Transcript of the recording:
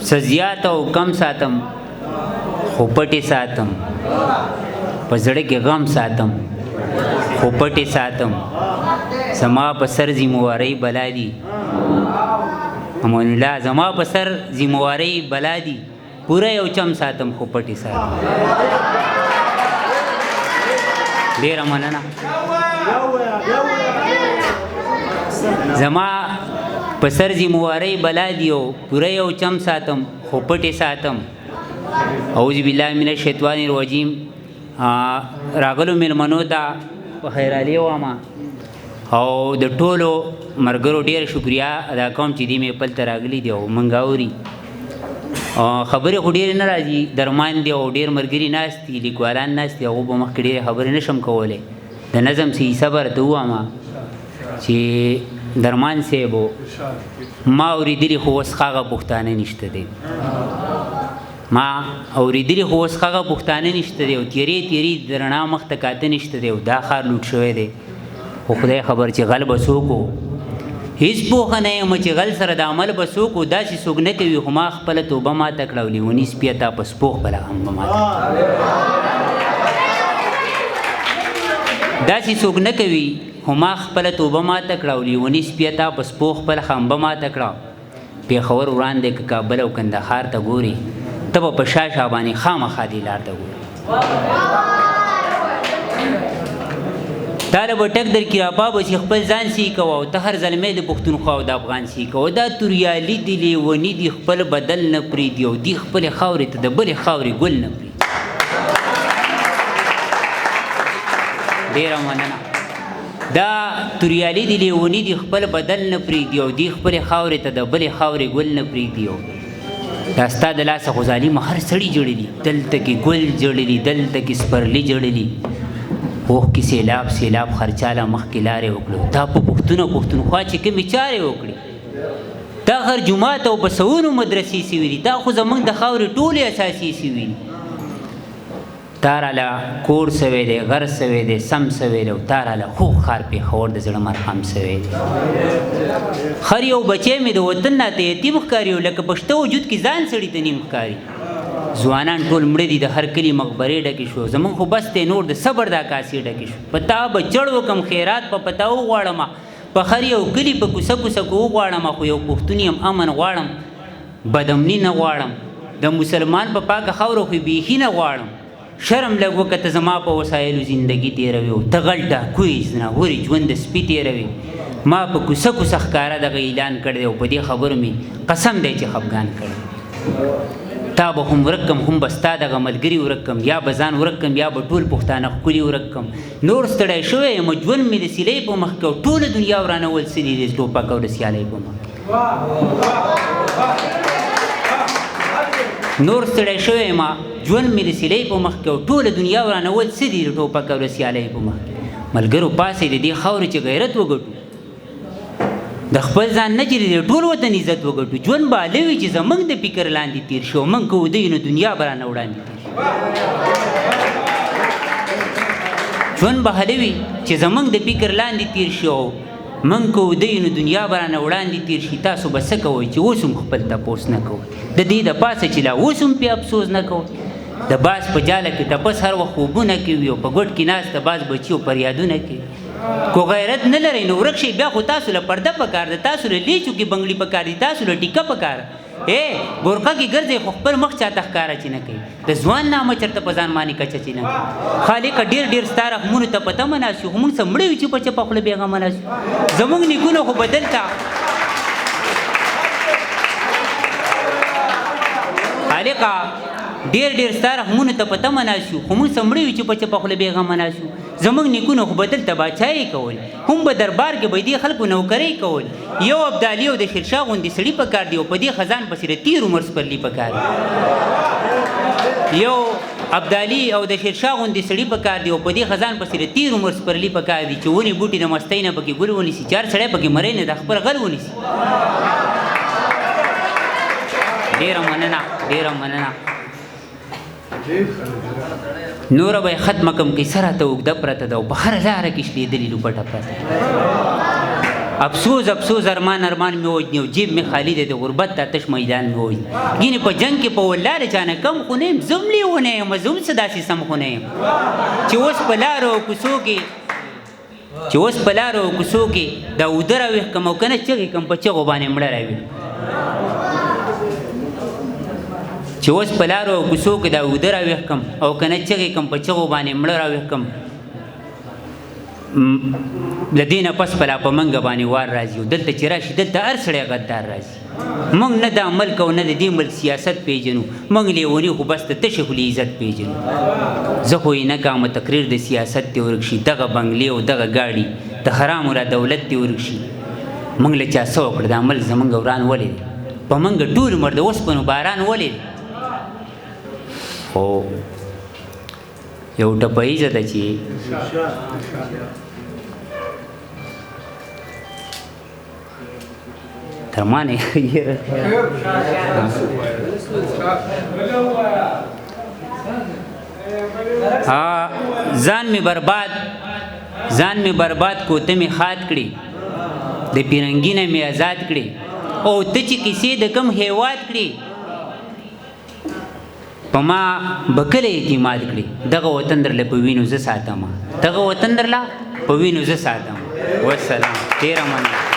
څه زیات او کم ساتم خو پټې ساتم، په زړه کې غم ساتم خو پټې ساتم. زما په سر ذمهوارۍ بلا دي امان الله، زما په سر ذمهوارۍ بلا دي، پوره یو چم ساتم خو پټې ساتم. ډېره مننه. زما په سر ذمهوارۍ بلا دي او پوره یو چم ساتم خو پټې ساتم. اعوذ بالله من الشیطان الرجیم. راغلو میلمنو ته په خیرالي وامه او د ټولو مرګرو ډېره شکریه ادا کوم چې دې محفل ته راغلي دي او موږ اوري. خبرې خو ډېرې نه راځي، درمان دی او ډېر ملګري ناست دي، لیکوالان ناست دي، هغو په مخکې ډېرې خبرې نه شم کولی. د نظم څه حصه به راته ووامه چې درمان صاحب ما اورېدلي خو اوس هغه پښتانه نشته دی، ما اورېدلي خو اوس هغه پښتانه نشته دی، او تیرې تیرې د رڼا مخ ته کاته نشته دی، او دا ښار لوټ شوی دی، خو خدای خبر چې غل به څوک و. هیڅ پوهه نه یم چې غل سره د عمل به څوک و، داسې څوک نه کوي، خو ما خپله توبه ماته کړه او لیوني سپیه تا په سپو خپله هم ماته کړه. داسې څوک نه کوي، خو ما خپله توبه ماته کړه او لیوني سپیه تا په سپو خپله خمبه ماته کړه. پېښور وران دی که کابل او کندهار ته ګورې، ته به په شا شا باندې خامخا دې لار ته ګورې. تا له به ټک درکړي راپابه چې خپل ځان سي کوه، او ته هر زلمی د پښتونخوا او د افغان سي کوه. دا توریالي دي لیوني دي خپل بدل نه پرېږدي، او دي خپلې خاورې ته د بلې خاورې ګل نه پرېږدي. ډېره مننه. دا توریالي دي لیوني دي خپل بدل نه پرېږدي، او دي خپلې خاورې ته د بلې خاورې ګل نه پرېږدي. او دا ستا د لاسه خو ظالمه هر سړي جړلي، دلته کې ګل جړلي، دلته کې سپرلي جړلي، اوښکې سیلاب سیلاب خرچاله مخکې لارې وکړو. تا په پښتون او پښتونخوا چې کومې چارې وکړې، تا هر جومات او په سوونو مدرسې سوي دي، تا خو زموږ د خاورې ټولې اساسي سوي دي. تا راله کور سوی دی، غر سوی دی، سم سوی دی، او تا راله خوږ ښار پېښور د زړه مرهم سوی دی. هر یو بچی مې د وطن راته یتیم ښکاري، او لکه پښتو وجود کې ځان سړي ته نیم ښکاري. ځوانان ټول مړه دي، د هر کلي مقبرې ډکې شو، زموږ خو بس دی نور د صبر دا کاسې ډکې شو. په تا به چړ وکم خیرات په پتا وغواړم، په هر یو کلي په کوڅه کوڅه کې وغواړم، خو یو پښتون یم امن غواړم، بدامني نه غواړم، د مسلمان په پاکه خاوره خو بیخي نه غواړم. شرم لږ وکړه ته زما په وسایلو زندګي تېروې، او ته غل ډاکو یې ځناورې ژوند د سپي تېروې. ما په کوڅه کوڅه ښکاره دغه اعلان کړی دی، او په دې خبرو مې قسم دی چې خفګان کړی. تا به هم ورک کم، هم به ستا دغه ملګري ورک کم، یا به ځان ورک کم، یا به ټول پښتانه ښکلي ورک کم. نور ستړی شوی یم، ژوند مې د سیلۍ په مخ کې، او ټوله دنیا ورانول څه دي د ټوپک او د سیالۍ په مخ کې. نور ستړی شوی یم، ژوند مې د سیلۍ په مخ کې، او ټوله دنیا ورانول څه دي د ټوپک او د سیالۍ په مخ کې. ملګرو پاسې د دې خاورې چې غیرت وګټو، د خپل ځان نه چې د ټول وطن عزت وګټو، ژوند به هله وي چې زموږ د فکر لاندې تېر شي، او موږ که وده یو نو دنیا به رانه وړاندې تېر شي. ژوند به هله وي چې زموږ د فکر لاندې تېر شي، او موږ که وده یو نو دنیا به رانه وړاندې تېر شي. تاسو به څه کوئ چې اوس هم خپل تپوس نه کوئ، د دې د پاسه چې لا اوس هم پرې افسوس نه کوئ. د باز په جاله کې ټپس هر وخت خوبونه کوي، او په ګوټ کې ناست د باز بچي او فریادونه کوي. کو غیرت نه لرئ نو ورک شئ، بیا خو تاسو له پرده پکار ده، تاسو له لیچو کې بنګړي پکار دي، تاسو له ټیکه پکار ده. برقه کې ګرځئ خو خپل مخ چاته ښکاره چې نه کوي، د ځوان نامه چېرته په ځان باندې کچه چې نه کوي. خالقه ډېر ډېر ستا رحمونو ته په تمه ناست یو، خو موږ څه مړه یو چې په چپه خوله بېغمه ناست یو. زموږ نیکونه خو به دلته خالقه ډېر ډېر ستا رحمونو ته په تمه ناست یو، خو موږ څه مړه یو چې په چپه خوله بېغمه ناست یو. زموږ نیکونو خو به دلته باچایي کول، هم به دربار کې به دې خلکو نوکرۍ کول. یو ابدالي او د شیرشاه غوندې سړي پکار دي، او په دې خزان پسې د تېر عمر سپرلي پکار دي. یو ابدالي او د شیرشاه غوندې سړي پکار دي، او په دې خزان پسې د تېر عمر سپرلي پکار دي، چې ونې بوټي د مستۍ نه پکې ګل ونیسي، چې هر سړی پکې مرۍ نه د خپل غل ونیسي. ډېره مننه، ډېره مننه. نوره به یې ختمه کړم، کیسه راته اوږده پرته ده، او په هره لاره کې شلېدلې لوپټه پرته ده. افسوس افسوس، ارمان ارمان مې وژني او جیب مې خالي دی، د غربت دا تش میدان مې وژني. ګینې په جنګ کې په والله د چا نه کم خو نه یم، زه هم لیونی یم، زه هم څه داسې سم خو نه یم چې اوس په لارو او کوڅو کې، چې اوس په لارو او کوڅو کې دا اوده راویښ کړم او که نه چغې کړم، په چغو باندې مړه راویښ. چې اوس په لارو او کوڅو کې دا اوده راویښ کړم او که نه چغې کړم، په چغو باندې مړه راویښ کړم. له دې نه پس په لا په منګه باندې وار راځي، او دلته چې راشي دلته هر سړی غدار راځي. موږ نه دا ملک او نه د دې ملک سیاست پېژنو، موږ لیوني خو بس د تشې خولې عزت پېژنو. زه خو یې نه کوم تقریر د سیاست دې ورک شي، دغه بنګلې او دغه ګاډي د حرامو را دولت دې ورک شي. موږ له چا څه وکړه؟ دا ملک زموږ وران ولې دی؟ په موږ ټول عمر د اوسپنو باران ولې دی؟ خو یو ټپه ییزه ده چې تر ما نه ځان مې برباد، ځان مې برباد کو، ته مې خاد کړې، د پیرنګي نه مې آزاد کړې، او ته چې کیسې د کوم هیواد کړې، په ما به کله اعتماد کړې. دغه وطن درله په وینو زه ساتم، دغه وطن درله په وینو زه ساتم. والسلام، ډېره مننه.